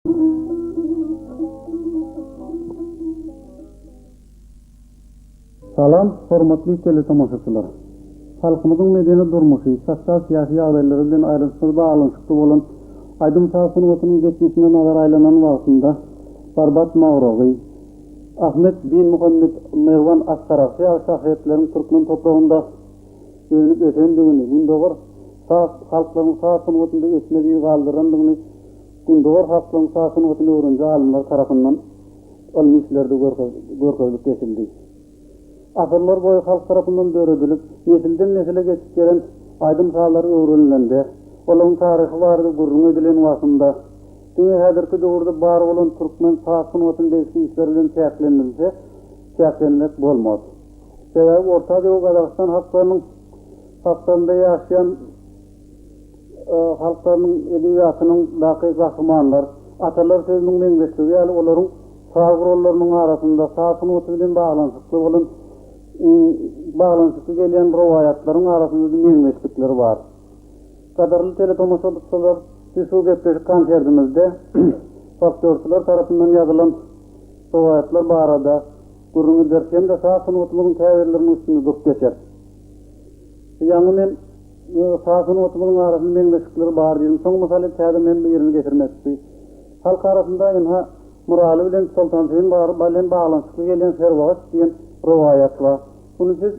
Salam, hormatly teletomaşaçylar! Halkymyzyň medeni durmuşy, sosial-syýasy ýagdaýlary bilen aýrylşsyz baglanyşykly bolan aýdym-saz sungatynyň geçmişine nazar aýlanan wagtynda Barbat Magrogy, Ahmet bin Muhammet Merwan as-Sarahsy ýaly şahsyýetleriň türkmen topragynda önüp ösendigini, gündogar saz halklaryň saz sungatynda öçmez yz galdyrandygyny Gündogar halklaryň saz sungatyny öwreniji alymlar tarapyndan ylmy işlerde görkezilip geçildi. Asyrlar boýy halk tarapyndan döredilip, nesilden-nesile geçip gelen aýdym-sazlar öwrenilende, olaryň taryhy barada gürrüň edilen wagtynda, diňe häzirki döwürde bar bolan türkmen saz sungatyna degişli işler bilen çäklenilse, çäklenmek bolmaz. Sebäbi Orta Aziýa we Gazagystan halklarynyň halklarynda ýaşaýan halklarynyň edebiýatynyň daky gahrymanlar, atalar sözüniň meňzeşligi ýaly olaryň saz gurallarynyň arasynda saz sungaty bilen baglanyşykly bolan baglanyşykly gelýän rowaýatlaryň arasynda-da meňzeşlikler bar. Gadyrly teletomaşaçylar, biz şu gepleşik konsertimizde folklorçylar tarapyndan ýazylan rowaýatlar barada gürrüň ederis hem-de saz sungatymyzyň käbirleriniň üstünde durup geçeris. Ýaňy men saz sungatymyzyň arasynda meňzeşlikler bar diýdim. Soň mysaly täze men birini getirmekçi. Halk arasynda ynha Myraly bilen Soltansöýün bilen baglanyşykly gelýän Serwagaç diýen rowaýat bar. Muny siz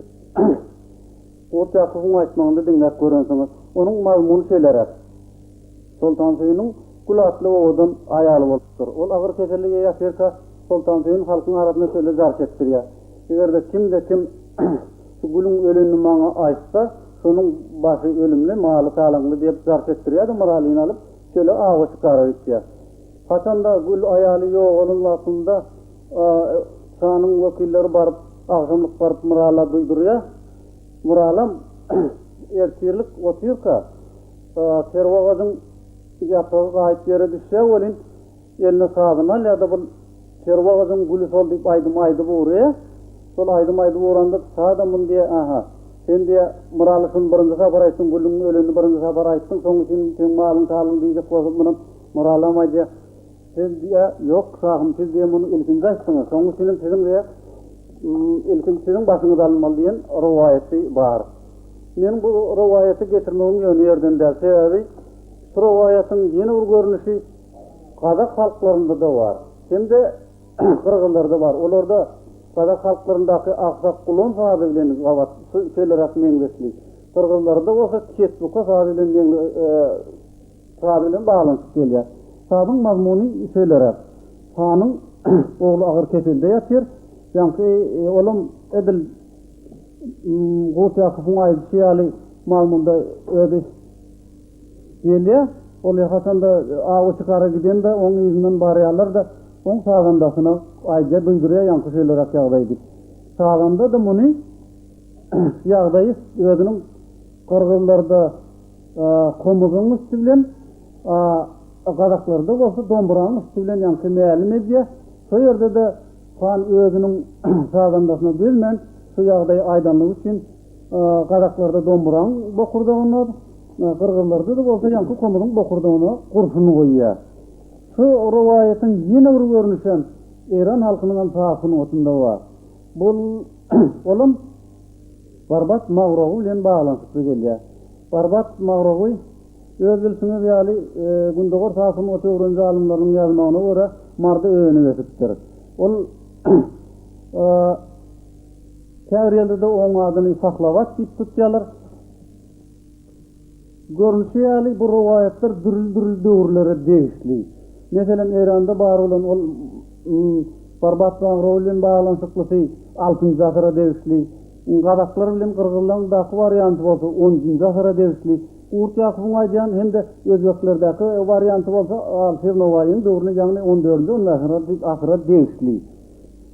Gurt Ýakubyň aýtmagynda diňläp görensiňiz. Onuň mazmuny şeýleräk. Soltansöýüniň Gül atly owadan aýaly bolupdyr. Ol agyr keselde ýatyrka Soltansöýün halkyň arasynda şeýle jar çekdirýär. Eger-de kimde-kim Şu gülüň ölenini maňa aýtsa, şonuň başy ölümli, maly talaňly diýip jar çekdirýär-de, Myralyny alyp, çöle awa çykara gitýär. Haçanda gül aýaly ýogalan wagtynda şanyň wekilleri baryp, agşamlyk baryp Myrala duýdurýar. Myralam ertirlik otyrka, serwi agajyň ýapragy gaýyp ýere düşýär welin, Eline sazyny alýar-da, bul Serwi agajyň güli sol diýip aýdym aýdyp ugraýar. Şol aýdym aýdyp ugranda şa-da muny diýýär, Aha, sen diýýär, Myraly şuny birinji sapar aýtdyň, gülüň ölenini birinji sapar aýtdyň, şoň üçin seň malyň talyň diýjek bolsa munam Myralam aýdýar, Siz diýýär, ýok, şahym, siz diýýär, muny ilkinji aýtdyňyz, şoň üçinem siziň diýýär, ilkinji siziň başyňyz alynmaly diýen rowaýaty bar. Meniň bu rowaýaty getirmegim ýöne ýerden däl. Sebäbi şu rowaýatyň ýene bir görnüşi Gazak halklarynda-da bar. Hem-de gyrgyzlarda bar. Olarda gazak halklaryndaky agsak gulan sazy bilen gabat, şeýleräk meňzeşli. Gyrgyzlarda bolsa ketbuka sazy bilen sazy bilen baglanyşyp gelýär. Sazyň mazmuny şeýleräk. Hanyň ogly agyr keselde ýatyr. Ýaňky olam edil Gurt Ýakubyň aýdyşy ýaly mazmunda özi Gelýär. Ol haçanda awa çykara gidende, oň yzyndan barýarlar-da, oň sazandasyna aýdýar, duýdurýar ýaňky şeýleräk ýagdaý diýip. Sazanda-da muny ýagdaýy özüniň gyrgyzlarda komuzyň üsti bilen, a gazaklarda bolsa dombranyň üsti bilen ýaňky mälim edýär. Şo ýerde-de han özüniň sazandasyna dözmän, şu ýagdaýy aýdanlygy üçin Gazaklarda domburaň bokurdagyna, gyrgyzlarda-da bolsa ýaňky komuzyň bokurdagyna gurşun goýýar. Şu rowaýatyň ýene bir görnüşem eýran halkynyň hem saz sungatynda bar. Bul olam Barbat Magrogy bilen baglanyşykly gelýär. Barbat Magrogy öz bilşiňiz ýaly gündogar saz sungaty öwreniji alymlarynyň ýazmagyna görä Marda önüp ösüpdir. Ol Käbir ýerde-de oň adyny Sahlawat diýip tutýarlar. Görnüşi ýaly, bu rowaýatlar dürli-dürli döwürlere degişli. Meselem, Eýranda bar bolan ol Barbat Bagrow bilen baglanyşyklysy altynjy asyra degişli. Gazaklar bilen gyrgyzlaryňdaky warianty bolsa onunjy asyra degişli. Gurt Ýakubyň aýdýan hem-de özbeklerdäki warianty bolsa Alyşir Nowaýyň döwrüne, ýagny on dördünji, on bäşinji asyra degişli.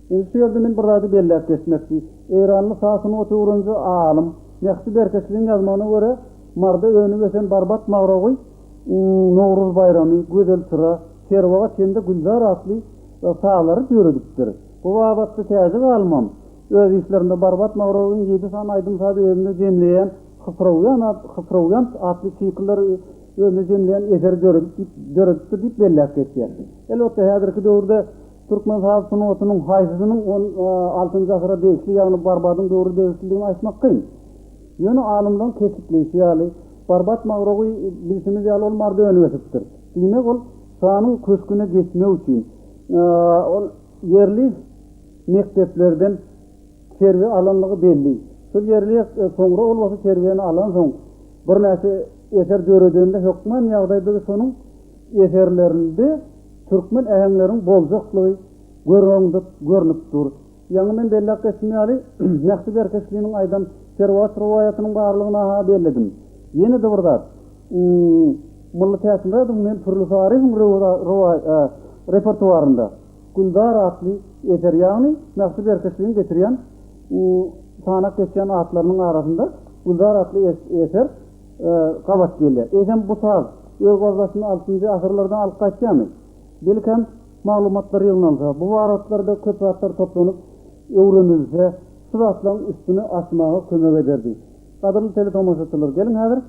Indi şu ýerde men bir zady belläp geçmekçi. Eýranly saz sungaty öwreniji alym Mehdi Berkeşliň ýazmagyna görä, Marda önüp ösen Barbat Magrowy Nowruz baýramy, Gözel çyra, Serwagaç hem-de Gülzar atly sazlary döredipdir. Bu babatda täjik alymam öz işlerinde Barbat Magrowyň ýedi sany aýdym-sazy özünde jemleýän Hysrowyýan Hysrowyýant atly siklleri. özünde jemleýän eseri döredip diýip, döredipdir diýip belläp geçýär. Elbetde, häzirki döwürde türkmen saz sungatynyň haýsysynyň on altynjy asyra degişli, ýagny Barbadyň döwrüne degişlidigini aýtmak kyn. Ýöne alymlaryň kesgitleýşi ýaly, Barbat Magrowy bilşimiz ýaly ol Marda önüp ösüpdir. Diýmek, ol şanyň köşgüne geçmek üçin, ol ýerli mekdeplerden terbiýe alanlygy belli. Şol ýerli soňra ol bolsa terbiýäni alansoň, birnäçe eser döredende hökman ýagdaýda-da şonuň eserlerinde türkmen äheňleriniň boljaklygy göz öňünde görnüp dur. Ýaňy men belläp geçdim ýaly, Mähti Berkeşliniň aýdan Perwaç rowaýatynyň barlygyny-ha belledim. Ýene-de bir zat, Mylly Täçmyradowyň hem Pürli Saryýewiň repertuarynda Gülzar atly eser, ýagny Mähti Berkeşliň getirýän sanap geçýän atlarynyň arasynda Gülzar atly eser gabat gelýär. Eýsem bu saz öz gözbaşyny altynjy asyrlardan alyp gaýtýarmy? Belkem, maglumatlar ýygnalsa, bu babatlarda köp zatlar toplanyp öwrenilse, şu zatlaryň üstüni açmaga kömek ederdi. Gadyrly teletomaşaçylar, geliň häzir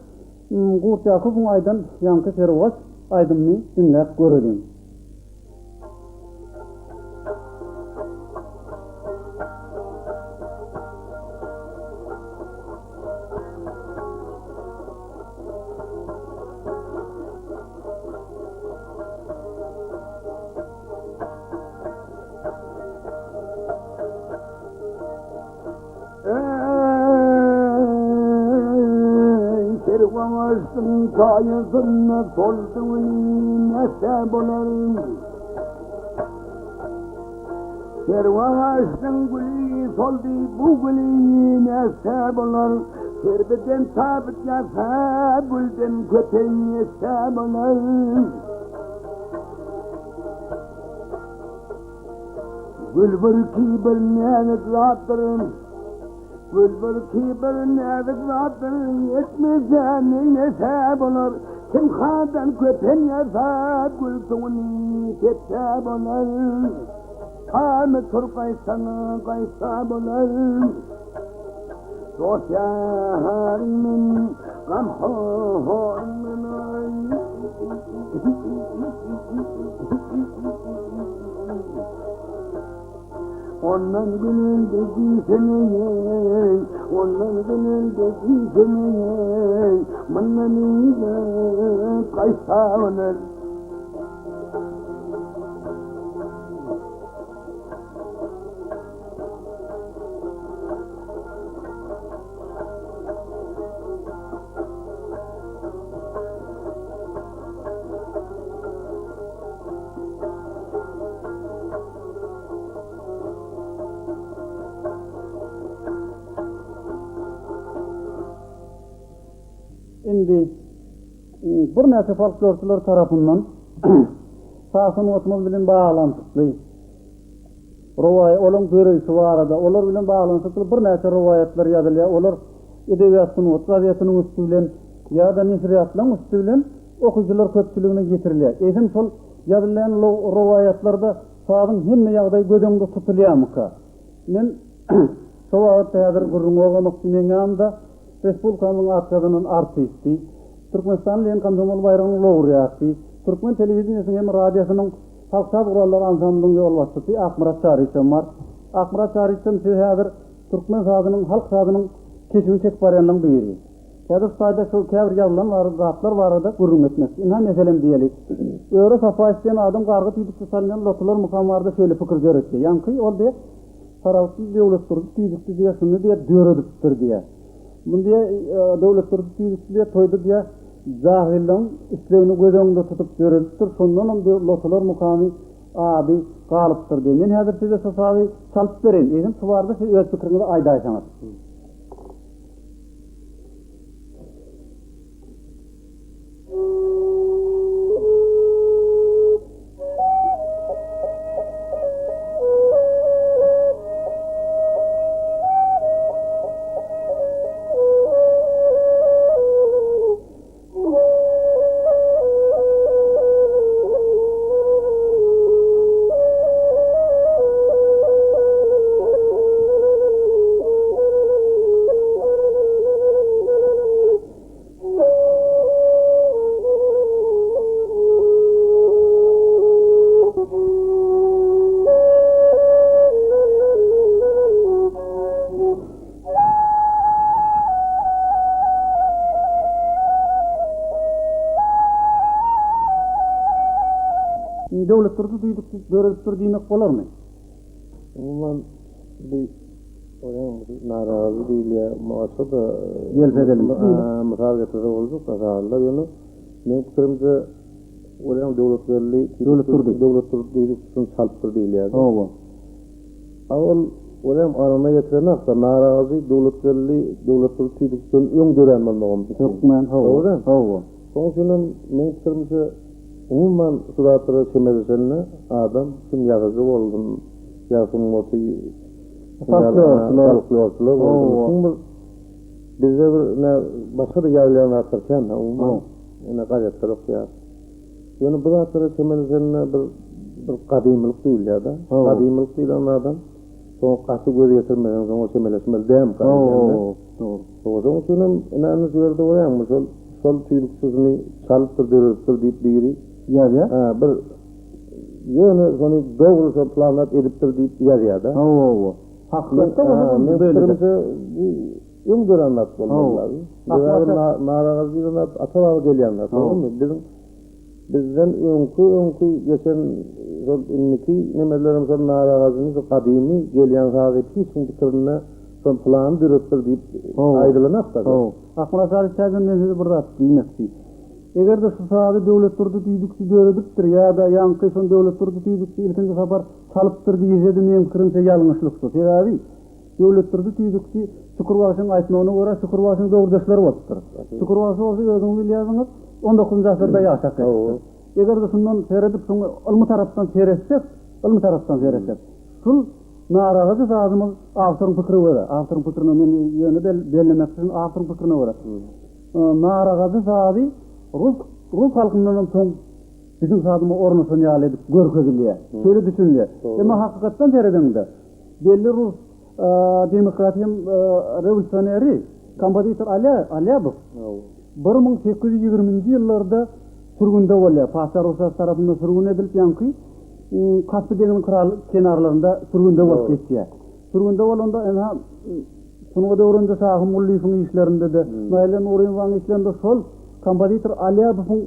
Gurt Ýakubyň aýdan ýaňky Serwaç aýdymyny diňläp göreliň. Eý, serwaçdyň saýasynda soldy güli nätse bolar. Serwaçdyň güli soldy bu güli nätse bolar. Serbiden tabyt ýasa gülden köpen ýetse bolar. Gül bir kibir näzik zatdyr, Gül bir kibir näzik zatdyr, Ýetmese neýlese bolar, Kim hadan köpen ýasa, Gül suwuny sepse bolar. Hany tur gaýtsaň gaýtsa bolar. Dost ýaryň men, gamhoryň men aý. Ondan gülündi diýsene eý, ondan gülündi diýsene eý, mundan yza gaýtsa bolar. Indi birnäçe folklorçylar tarapyndan saz sungatymyz bilen baglanyşykly rowaýat, olaryň döreýşi barada, olar bilen baglanyşykly birnäçe rowaýatlar ýazylýar. Olar Edebiýat sungat gazetiniň üsti bilen ýa-da neşirýatlaryň üsti bilen okyjylar köpçüligine ýetirilýär. Eýsem şol ýazylýan rowaýatlarda sazyň hemme ýagdaýy göz öňünde tutulýarmyka? Men şo babatda häzir gürrüň gozgamakçy. Meň ýanymda respublikamyzyň at gazanan artisti, Türkmenistanyň Lenin komsomol baýragynyň laureaty, türkmen telewideniýesiniň hem radiosynyň Halk saz gurallary ansamblynyň ýolbaşçysy Akmyrat Çaryçam bar. Akmyrat Çaryçam siz häzir türkmen sazynyň, halk sazynyň keşigini çekip barýanlaryň biri. Häzir şu taýda şu käbir ýazylan zatlar barada gürrüň etmekçi. Ynha meselem diýeli. Öre Sapaýew diýen adam gargy tüýdükde çalynýan lotular mukam barada şeýle pikir döretdi. Ýaňky ol diýýär, Saragtly Döwletdurdy tüýdükçi diýýär, şuny diýýär, döredipdir diýýär. Muny diýýär, Döwletdurdy tüýdükçi diýýär, toýda diýýär, jahyllaryň islegini göz öňünde tutup döredipdir, şondanam diýýär, lotular mukamy ady galypdyr diýýär. Men häzir size şu sazy çalyp bereýin. Eýsem şu barada siz öz pikiriňizi aýdaýsaňyz. Döwletdurdy Tüýdükçi döredipdir diýmek bolarmy? Umuman bu oýan narazy diýilýär. Başga-da Ýelpezelimsi diýlip. Mysal getirse boljak sazlar. Ýöne meň pikirimçe oýan Döwletgeldi Döwletdurdy. Döwletdurdy Tüýdükçisini çalypdyr diýilýär. Hawa. A ol oýan anygyna getirenok-da narazy Döwletgeldi Döwletdurdy Tüýdükçiden öň dörän bolmagam mümkin. Hökman hawa. Dogry däl? Hawa. Şonuň üçinem meň pikirimçe Umuman şu zatlara çemeleşende adam kim ýazyjy bolsun ýa sungaty Folklorçylar. Folklorçylar bolsun. Kim bir bizde bir ine başga-da ýazylýan zatlar kän-de umuman ine gazetler okýas. Ýöne bu zatlara çemeleşende bir bir gadymylyk duýulýar-da. Gadymylyk duýlan zadam soňa gaty göz ýetirmeseň soňa çemeleşmeli dälmikä diýýän-de. Dogry. Şonuň üçinem ine indi şu ýerde görýäňmi şol şol tüýdükçisini çalypdyr döredipdir diýip biri Ýazýar. Hä bir ýöne şony dogry şol planlap edipdir diýip ýazýar-da. Hawa hawa. Hakykatda bolsa bu Meň beýle-de. pikirimçe bu öň dörän zat bolmaly lazym. Sebäbi Naragyz diýlen zat ata-baba gelýän zat dogrymy? Biziň Bizden öňki öňki geçen şol indiki nemelerem şol nar agajyny şu gadymy gelýän sazy hiç kim pikirinde şol pylany döretdir diýip aýdylanakda. Hawa. Akmyrat Saryýew täzeden men size bir zat diýmekçi. Eger-de şu sazy Döwletdurdy Tüýdükçi döredipdir ýa-da ýaňky şony Döwletdurdy Tüýdükçi ilkinji sapar çalypdyr diýsedi meň pikirimçe ýalňyşlykdy. Sebäbi Döwletdurdy Tüýdükçi Şükür bagşyň aýtmagyna görä Şükür bagşyň döwürdeşleri bolupdyr. Şükür bagşy bolsa özüňiz bilýärsiňiz on dokuzynjy asyrda ýaşap geçipdir. Eger-de şundan seredip şuňa ylmy tarapdan seretsek, ylmy tarapdan seretsek, şul naragyjy sazymyz awtoryň pikire görä, awtoryň pikirine men ýöne bellemekçi şuny awtoryň pikirine görä, naragajy sazy rus rus halkyndanam soň biziň sazyma ornaşan ýaly edip görkezilýär. Şeýle düşünilýär. Emma hakykatdan seredeňde Belli rus demokrat hem rewolýusioneri, kompozitor Alýabow 1820-nji ýyllarda sürgünde bolýar. Patyşa Russiýasy tarapyndan sürgün edilip, ýaňky Kaspi deňziniň kenarlarynda sürgünde bolup geçýär. Sürgünde bolanda, ynha, sungat öwreniji Şahym Gullyýewiň işlerinde-de, Naile Nurymowanyň işlerinde şol kompozitor Alýabowyň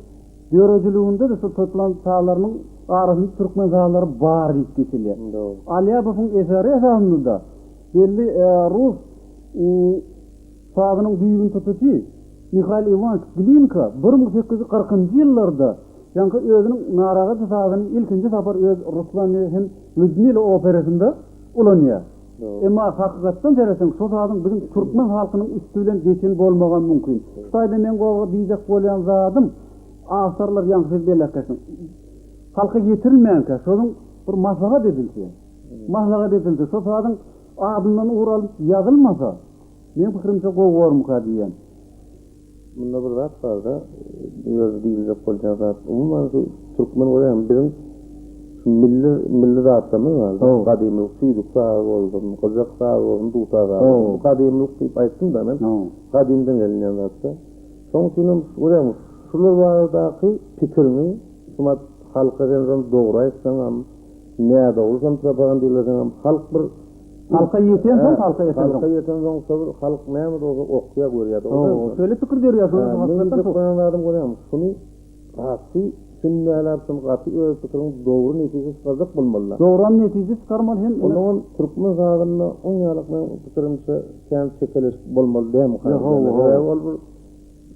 Döredijiliginde-de şu toplan sazlarynyň arasynda türkmen sazlary bar diýip geçilýär. Alýabowyň eseri esasynda-da belli rus sazynyň düýbüni tutujy Mihail Iwanowiç Glinka 1840-njy ýyllarda ýaňky özüniň Naragajy sazyny ilkinji sapar öz Ruslan hem Lýudmila operasynda ulanýar. Emma hakykatdan seretseň şo sazyň biziň türkmen halkynyň üsti bilen geçen bolmagam mümkin. Şu taýda meň gozga diýjek bolýan zadym awtorlar ýaňky siz belläp geçdiň. Halka ýetirilmänkä şonuň bir maslahat edilse, maslahat edilse şo sazyň adyndan ugur alyp ýazylmasa meň pikirimçe gowy bormyka diýýän. Munda bir zat barda, bu ýerde diýiljek bolýan zat, umuman şu türkmen görýäňmi biziň şu milli milli zatlarymyz bar-da, gadymylyk tüýdük sazy bolsun, gyjak sazy bolsun, dutar sazy bolsun, bu gadymylyk diýip aýtdym-da men, gadymdan gelinýän zat-da. Şonuň üçinem görýäňmi şular baradaky pikiriňi şumat halka sen şony dogry aýtsaňam, nädogry şony propagandyrlasaňam halk bir Halka ýetensoň, halka ýetensoň. Halka ýetensoň şo bir halk näme bolsa okýar, görýär, dogry dälmi? Hawa, şeýle pikir dörýär, şonuň üçin hakykatdan şo. Meň diýjek bolýan zadym görýäňmi, şuny gaty sünnäläp, şuny gaty öz pikiriň dogry netije çykarjak bolmaly-da. Dogram netije çykarmaly hem. Onnoňam türkmen sazynda oň ýalak meň pikirimçe kän çekeleşik bolmaly dälmi? Sebäbi ol bir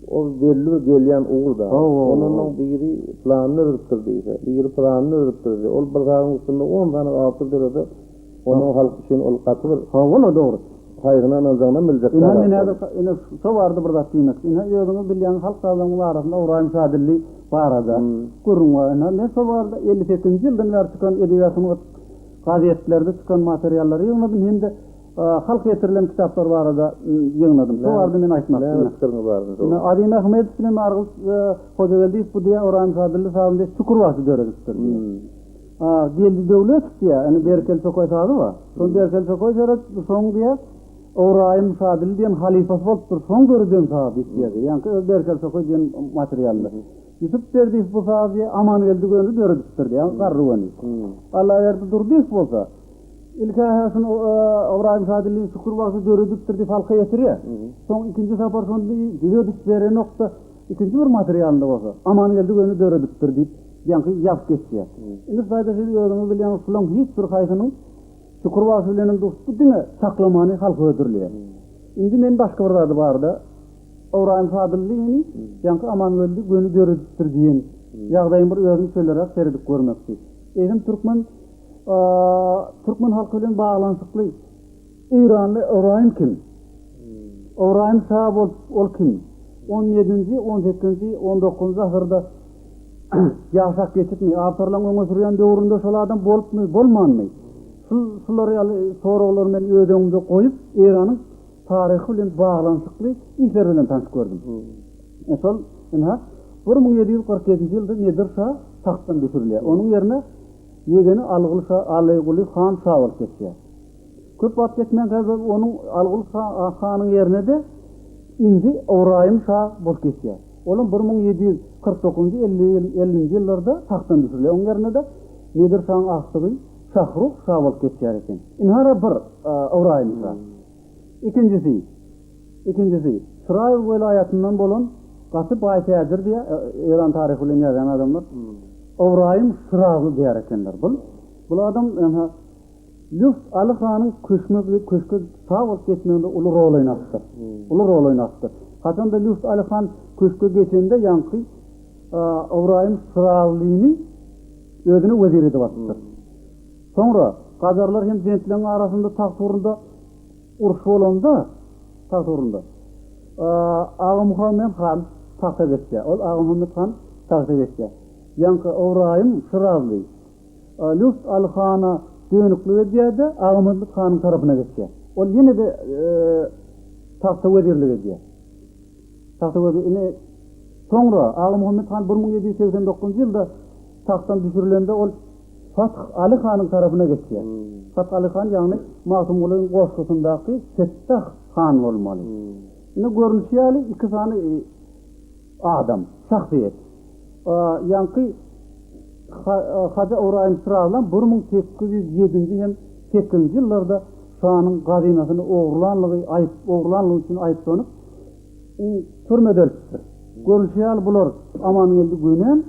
Ol belli bir gelýän ugur-da. Ondan biri pylanyny döredipdir diýse, biri pylanyny döredipdir diýse, ol bir zadyň üstünde on sany awtor dörese, onuň halk üçin ol gaty bir Hawa, dogry. Haýsyna ynanjagyny biljek däl. Ynha, men häzir ine şo barada bir zat diýmekçi. Ynha, özüňiz bilýäňiz, halk sazlarynyň arasynda Ybraýym Şadilli barada gürrüň bar. Ynha, men şo barada 58-nji ýyldan bäri çykan edebiýat sungat gazetlerde çykan materiallary ýygnadym hem-de Halk ýetirilen kitaplar barada ýygnadym. Şo barada men aýtmakçy. Näme pikiriňiz bar indi? Ine, Azim Ahmedow bilen Nargyz Hojageldiýew bu diýýär, Ybraýym Şadilli sazynda Şükür bagşy döredipdir diýýär. Geldi Döwletow diýýär, ine Berkeli çokaý sazy bar. Şony Berkeli çokaý döredip, soň diýýär, Ybraýym Şadilli diýen halypasy bolupdyr, şoň döreden sazy diýip diýýär. Ýaňky öz Berkeli çokaý diýen materialynda. Ýusup Berdiýew bu sazy diýýär, Amangeldi Göni döredipdir diýýär, garry Göni. Allaberdi Durdyýew bolsa, Ilk-ä şuny Ybraýym Şadilliýew Şükür bagşy döredipdir diýip halka ýetirýär. Soň ikinji sapar şony düzedip berenokda, ikinji bir materialynda bolsa, Amangeldi Göni döredipdir diýip. Ýaňky ýazyp geçýär. Indi şu taýda siz özüňiz bilýäňiz şulaň hiç bir haýsynyň Şükür bagşy bilenem duşup bu diňe çaklamany halka hödürleýär. Indi men başga bir zady barada Ybraýym Sadyllyny ýaňky Amangeldi göni döredipdir diýen ýagdaýyň bir özüm şeýleräk seredip görmekçi. Eýsem türkmen türkmen halky bilen baglanyşykly Eýranly Ybraýym kim? Ybraýym şa bolup ol kim? On ýedinji, on sekizinji, on dokuzynjy asyrda ýaşap geçipmi? Awtorlaň öňe sürýän döwründe şol adam bolupmy, bolmanmy? Şul şular ýaly soraglary men öz öňümde goýup, Eýranyň taryhy bilen baglanyşykly işler bilen tanyşyp gördüm. E şol, ynha, 1747-nji ýylda Nedir şa tagtdan düşürilýär. Onuň ýerine ýegeni Alyguly şa, Alyguly han şa bolup geçýär. Köp wagt geçmänkä onuň Alyguly şa hanyň ýerine-de indi Ybraýym şa bolup geçýär. Olam 1749-njy, ellinji ýyllarda tagtdan düşürilýär. Onuň ýerine-de Nedir şaň agtygy Şahruh şa bolup geçýär eken. Ynha-da bir Ybraýym şa. Ikinjisi, ikinjisi, Şiraý welaýatyndan bolan gaty baý täjir diýýär, Eýran taryhy bilen ýazýan adamlar. Ybraýym Şirazy diýer ekenler. Bul, bul adam ynha Lüft Aly hanyň köşme, köşke şa bolup geçmeginde uly rol oýnapdyr. Uly rol oýnapdyr. Haçanda Lüft Aly han köşke geçende ýaňky Ybraýym Şirazyny özüne wezir edip alypdyr. Soňra gajarlar hem jentleň arasynda tagt ugrunda uruş bolanda, tagt ugrunda, Agamuhammet han tagta geçýär. Ol Agamuhammet han tagta geçýär. Ýaňky Ybraýym Şirazly Lüft Aly hana dönüklik edýär-de, Agamuhammet hanyň tarapyna geçýär. Ol ýene-de tagta wezirlik edýär. Tagta wezir ine soňra Agamuhammet han 1789-njy ýylda tagtdan düşürilende ol Fath Aly hanyň tarapyna geçýär. Fath Aly han ýagny Magtymgulyň goşgusyndaky Fettah han bolmaly. Ine görnüşi ýaly iki sany adam, şahsyýet. Ýaňky Haja Ybraýym Şirazlam 1807-nji hem sekizinji ýyllarda şanyň gazynasyny ogurlanlygy aýyp ogurlanlygy üçin aýyplanyp, türmede ölüpdir. Görnüşi ýaly bular Amangeldi Gönem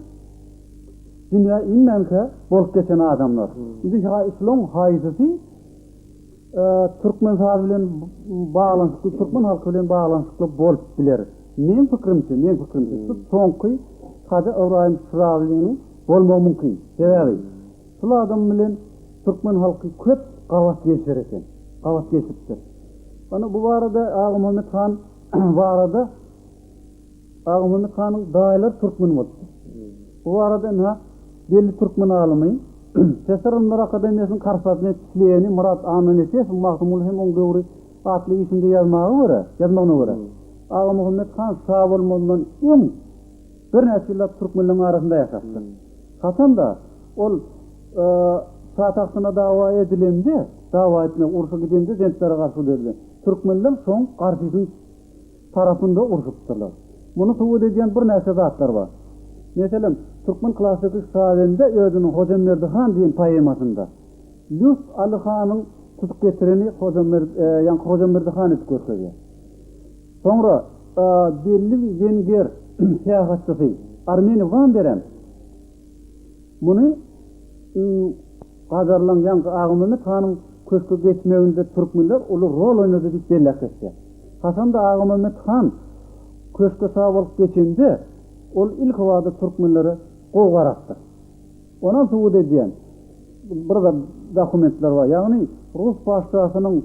dünýä inmänkä bolup geçen adamlar. Indi şulaň haýsysy türkmen sazy bilen baglanyşykly, türkmen halky bilen baglanyşykly bolup biler? Meň pikirimçe, meň pikirimçe şu soňky Hajy Ybraýym Şirazynyň bolmagy mümkin. Sebäbi şul adam bilen türkmen halky köp gabat gelişer eken, gabat gelşipdir. Ony bu barada Agamuhammet han barada Agamuhammet hanyň daýylary türkmen bolupdyr. Bu barada ynha belli türkmen alymy, TSSR Ylymlar Akademiýasynyň korrespondent çleni Myrat Annanepesowyň Magtymguly hem oň döwri atly işinde ýazmaga görä, ýazmagyna görä, Agamuhammet han şa bolmazyndan öň birnäçe ýyllap türkmenleriň arasynda ýaşapdyr. Haçan-da ol şa tagtyna dawa edilende, dawa etmek, urşa gidende zentlere garşy gidildi. Türkmenler şoň garşysyny tarapynda urşupdyrlar. Muny subut edýän birnäçe zatlar bar. Meselem, türkmen klassyky Şabende özüniň Hojamberdi han diýen poemasynda Lüft Aly hanyň tutup getireni Hojamberdi, ýaňky Hojamberdi han edip görkezýär. Soňra belli wenger syýahatçysy Armeniý Wanderem Muny gajarlaň ýaňky Agamämmet hanyň köşge geçmeginde türkmenler uly rol oýnady diýip belläp geçýär. Haçanda Agamämmet han köşge şa bolup geçende, ol ilkibada türkmenlere gowy garapdyr. Onam subut edýän bir dokumentler bar. Ýagny rus patyşasynyň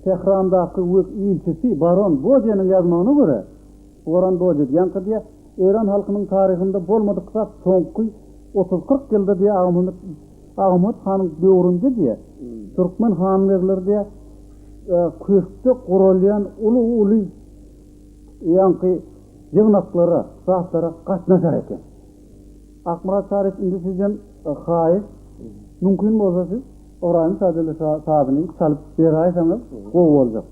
Tährandaky ilçisi baron Bojeniň ýazmagyna görä, Baron Boje ýaňky diýýär, Eýran halkynyň taryhynda bolmadyk zat soňky otuz-kyrk ýylda diýýär Agamuhammet Agamuhammet hanyň döwründe diýýär, türkmen han-begleri diýýär, köşkde guralýan uly-uly ýaňky ýygnaklara, zatlara gatnaşar eken. Akmyrat Çaryýew indi sizden haýyş, mümkin bolsa siz Ybraýym Şadöwlet sazyny çalyp beräýseňiz gowy boljak.